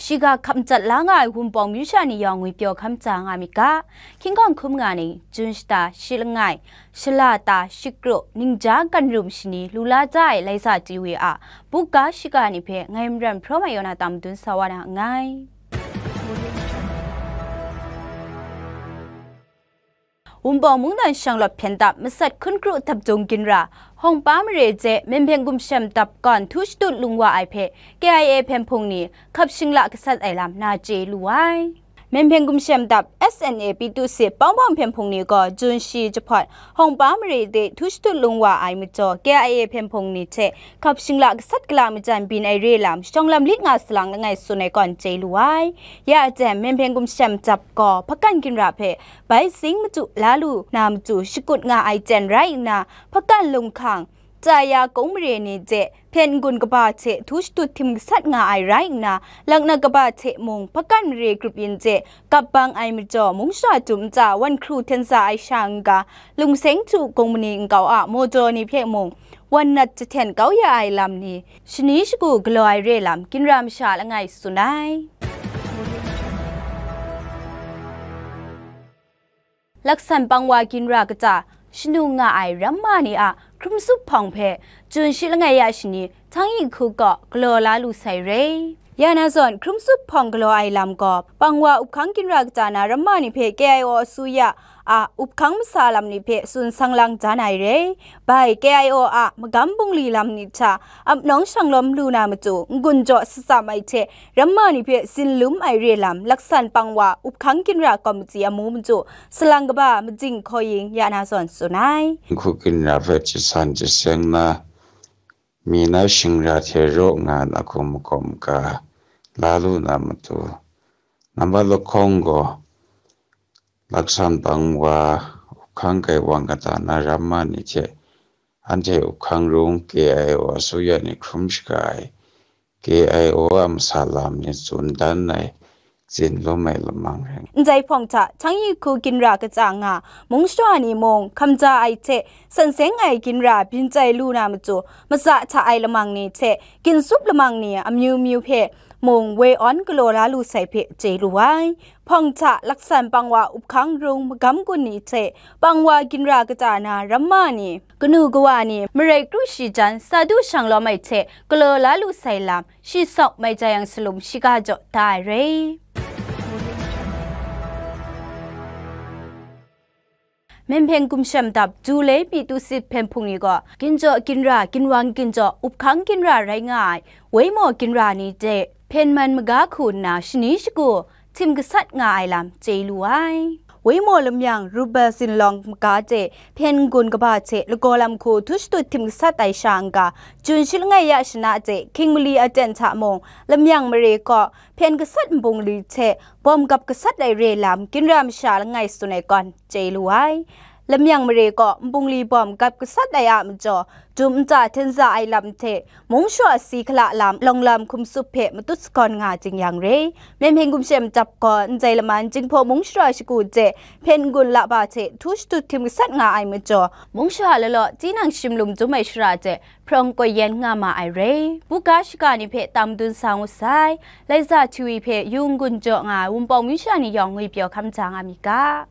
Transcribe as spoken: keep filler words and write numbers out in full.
Shiga hkap madat la nga ai Wunpawng myu sha ni yawng ngwipyaw hkam ja nga myit ga, hkying hkawng hkrum nga ni, Jun shata shi langai, shala ta shi kru, ningja kan rum shani lu la ja ai Laisa T V a buga shiga ni hpe ngai Maran Hpraw Mai Yona tam dun sa wa na nngai. Wunpawng mungdan shanglawt hpyen dap masat hkun kru dap dung ginra, Hawngpa mare je Menhpeng gumshem dap kawn htu shatut lung wa ai hpe K I A hpyen hpung ni hkap shingla gasat ai lam na chye lu ai. Menhpeng gumshem dap S N A Pyithu Sit Pawng Pawng hpyen hpung ni gaw Jun shi jahpawt Hawngpa mare de htu shatut lung wa ai majaw K I A hpyen hpung ni hte hkap shingla gasat gala majan byin ai re lam shawng lam lit nga salang langai tsun ai kawn chye lu ai. Ya jem Menhpeng gumshem dap gaw hpakan ginra hpe bai sing matu la lu na matu shakut nga ai jen rai nna, hpakan lunghkang, Chaya kung mare ni je hpyen n-gun kaba hte htu shatut htim gasat nga ai rai nna, laknak kaba hte mung hpakan mare grup yin je kap bang ai majaw, mung shara jum nta wan hkru hten sa ai sha n-ga, lungseng htu kung mani nkau a mawdaw ni hpe mung wan nat jahten kau ya ai lam ni, shani shagu galaw ai re lam ginra masha langai tsun ai. Laksan pang wa ginra kata shanu nga ai ramma ni a hkrum tsup hpawng hpe Jun shi langai ya shani Htang yi hku kaw galaw la lu sai re. Ya na zawn, hkrum tsup hpawng galaw ai lam gaw, pang wa up hkang ginra kata na ramma ni hpe K I O asuya a up hkang masa lam ni hpe tsun sang lang jan ai re. Bai, K I O a magam bungli lam ni hta ap nawng shanglawm lu na matu, n-gun jaw shatsam ai hte ramma ni hpe tsin lum ai re lam, laksan pang wa up hkang ginra kawmiti amu matu, salang kaba majing hkaw yin ya na zawn tsun ai. Nhku ginra hpe jasan jaseng na, mi na shingra hte raw nga na hkum makawm ga la lu na matu, nambat lahkawng gaw, laksan pang wa up hkang gaiwang kata na ramma ni hte anhte up hkang rung K I O asuya ni hkrum shaga ai, K I O a masa lam ni tsun dan ai, tsin lum ai lamang rai. Ndai hpawng hta, Htang yi hku ginra kata nga, mung shara ni mung, hkamja ai hte, san seng ai ginra byin chye lu na matu, matsa hta ai lamang ni hte, ginsup lamang ni amyu myu hpe mung woi awn galaw la lu sai hpe chye lu ai. Hpawng hta laksan pang wa up hkang rung magam gun ni hte pang wa ginra kata na ramma ni, kanu kawa ni, marai kru shi jan sa du shang lawm ai hte galaw la lu sai lam, shi sawk mai jai yang salum shiga jaw da ai re. Menhpeng gumshem dap Julai Pyithu Sit hpyen hpung ni gaw, ginjaw ginra, ginwang ginjaw, up hkang ginra rai nga ai, Waimaw ginra ni de, hpyen man maga hku nna shani shagu, htim gasat nga ai lam chye lu ai. Waimaw lamyang Rubel Zinlawng maga de, hpyen n-gun kaba hte lagaw lam hku htu shatut htim gasat ai sha n-ga, Jun shi langai ya shana de, hkying mali aten hta mung, lamyang mare kaw, hpyen gasat nbungli hte bawm gap gasat ai re lam, ginra masha langai tsun ai kawn, chye lu ai. Lamyang mare kaw nbungli bawm gap gasat ai a majaw, dum nta hten za ai lam hte, mung shara si hkala lam, lawng lam hkum tsup hpe matut sagawn nga jing yang re. Menhpeng gumshem dap gaw, ndai laman Jinghpaw mung shara shagu hte, hpyen n-gun laba hte htu shatut htim gasat nga ai majaw, mung shara lalaw, tinang shim lum dum ai shara hte, hprawng koi yen nga ma ai re. Buga shiga ni hpe tam dun sa ngut sai. Laisa T V hpe yung gun jaw nga ai Wunpawng myu sha ni yawng ngwipyaw hkam ja nga myit ga.